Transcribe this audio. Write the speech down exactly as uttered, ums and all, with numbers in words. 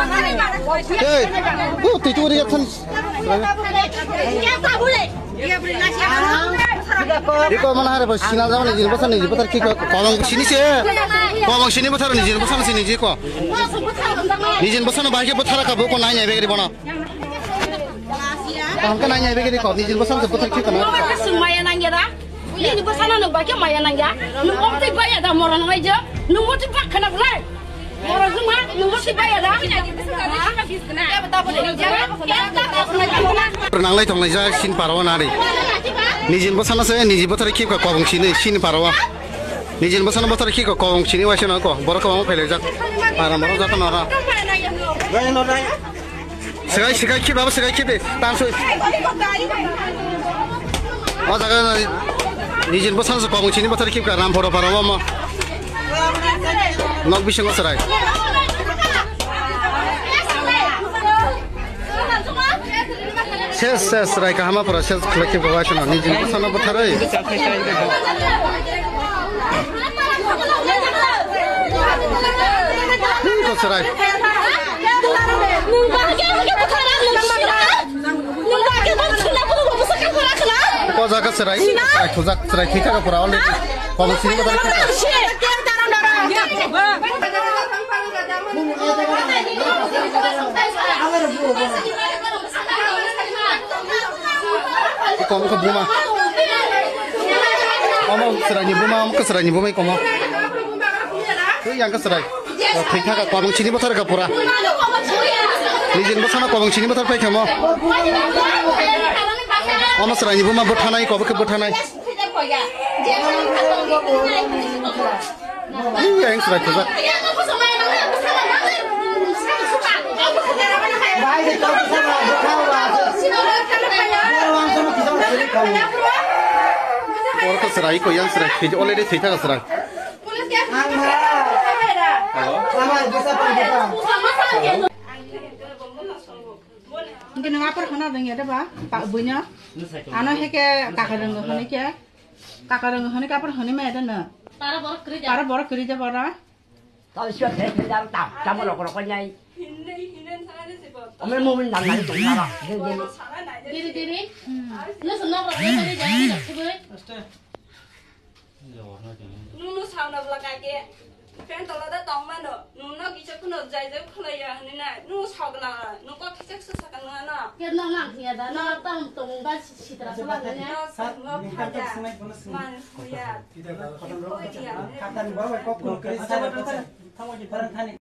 Ei, o twi twi ri thang. Iko mana hare bo sina jabo ni jin bwsa ni jin bwsa ki ko kobong sini se. Kobong sini bwsa ni jin bwsa ni jin ko. Ni jin bwsa no bai ke bwsa ka bo ko nai nai begri bono. Kaham khe nai nai begri ko ni jin bwsa se bwsa ki ko na. Sumaya nang ya da. Nini bwsano nwng bai khe maya nang ya. Nwng omo twi bai ya da mora nang ai je. Nwng omo twi bak khana bwlai. Mora juma nwng omo twi bai ya da. Nanglai tonglai ja sin paro nari. Nijin bwsano se niji bwthar khip kha kobong sini sin paro. Nijin bwsano bwthar khip kha kobong sini waisa nang ko. Borok kobong phailai jak. Para moro jak nara. Sikai, sikai, khibra bo sikai, khibri. Tansoi. O jaga nijin bwsano se kobong sini bwthar khibka Ramphoro para omo. Nok bisingo chwrai. Ses, ses, chwrai kahama pura ses khlai khibka waisano nijin bwsano bwtharwi. Ko chwrai. Ko jaga chwrai. Chwrai thujak, chwrai thwi thaka pura already. Kobong sini bwthar khibka. Kom ko buma. Omo chwraini buma, omo chwraini buma komo. Twi yang chwrai. Thwi thaka kobong sini bwthar ka pura. Nijin bwsano kobong sini bwthar pai khamo. Omo chwraini buma bwthanai, kobok khe bwthanai. Ih, yang sudah juga. Oro khe chwrai ko yang chwrai, already thwi thaka chwrai. Hello? Hingke nwng apor khana dong ya de ba, pa buino. Ano heke kaka dong hone ke. Kaka rwng hwnwi kapor hwnwi maya da no. Para borok kwrwi ja. Para borok kwrwi ja bora. Tamo rok rok nai. Ome mo min nang nai tong nara. Diri diri. No so nok rok nai ja ni rok khubui. Nunu sauna bla kake. Fan tola da tong mano, nung no kisa kuno jai jai khwlai ya hwnwi nai, nung sogla, nung kok kisa kisa sakha nung ano. Ke nang nang thia da, nang tam tong ba sitra sala ne. Nang sat nung phaja, man suya. Koi dia.